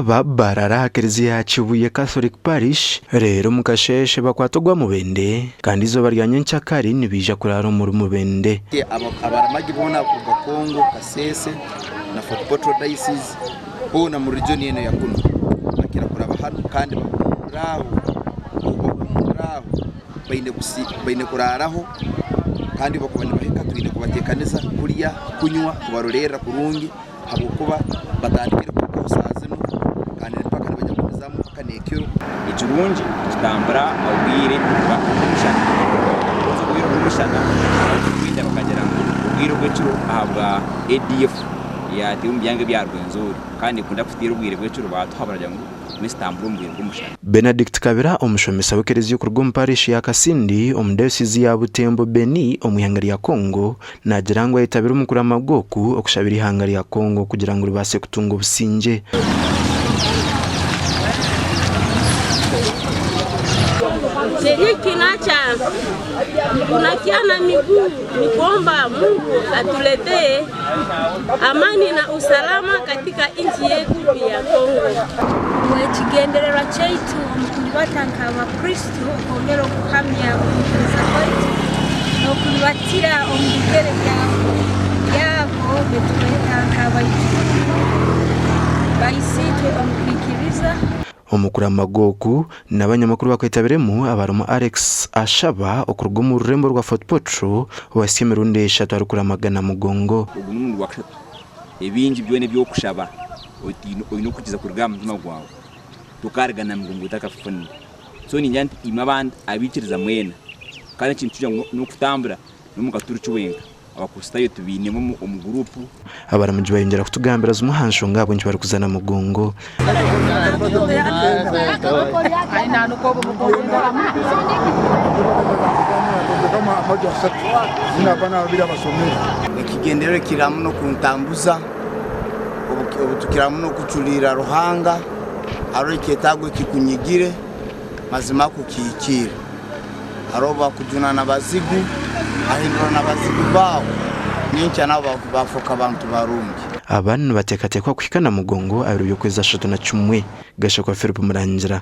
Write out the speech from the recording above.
Aba baaraara aha kereziya ya Kibuye Catholic Parish reero omu kasheeshe bakwata ogwa Mubende kandi eizooba rya nyenkyakare nibaija kuraara omuri Mubende. Abaramagi boona kuruga Congo, Kasese na Fort Portal Diocese boona omu region enu eya kunu bakira kuraba hanu kandi bahuumurira aho, obu bahuumurira aho baine kuraaraho kandi obu bakuba nibahika twine kubateekaniza kurya, kunywa, kubarolerra kurungi. Ahabw'okuba batandikire kurugaho saaha zinu kandi mpaka nibaija kugumizamu mpaka n'ekiro. Ekirungi nikitambura obwire bw'omushana. Kwonka obwire bw'omushana abarikukwita bakagira ngu obwire bw'ekiro ahabwa ADF eyateire omu byanga ebya Rwenzori kandi nekunda kuteera obwire bw'ekiro baatuhabura baragira ngu Nesitambura omu bwire bw'omushana. Benedict Kabira omushomesa w'ekereziya okuruga omu parish ya Kasindi omu dayosizi ya Butembo Beni omu ihanga rya Congo naagira ngu ayetabire omu kuramaga oku okushabira eihanga rya Congo kugira ngu ribaase kutunga obusingye. Chenye kinacha tunakia na miguu ni kuomba Mungu atuletee amani na usalama katika nchi yetu ya Kongo. Ekigendererwa kyaitu omu kuribata nk'Abakristo okwongera okuhamya okwikiriza kwaitu n'okuribatira omu bigyere byabo betukweta nk'abaijukuru ba Isiitwe omu kwikiriza. Omu kuramaga oku, n'abanyamakuru bakwetabiremu abarimu Alex Ashaba okuruga omu rurembo rwa Fort Portal owahitsya emirundi eshatu arikuramaga Namugongo. Ogu n'omurundi gwa kashatu. Ebingi byona eby'okushaba oine okukiza kuruga aha mutima gwawe tokaruga Namugongo otakabifunire. So ningira nti imwe abandi abaikiriza mwena kandi ekintu kikuru n'okutambura n'omukaturiki wenka. Abakristaayo tubainemu omu guruupu. Abaramugi bayongyera kutugambira zimwe aha nshonga ahabw'enki barikuza Namugongo. Ekigendererwa ekiri muno kuntambuza obu tukira muno kucurira Ruhanga hariho ekyetaago ekikunyigire mazima kukihikiira. Hariho obu bakujuna n'abazigu, ahindura n'abazigu baawe, nyenkya nabo baafoka bantu barungi. Aba nibateekateekwa kuhika Namugongo aha biro by'okwezi 31 Gashakwa Philip Murangira.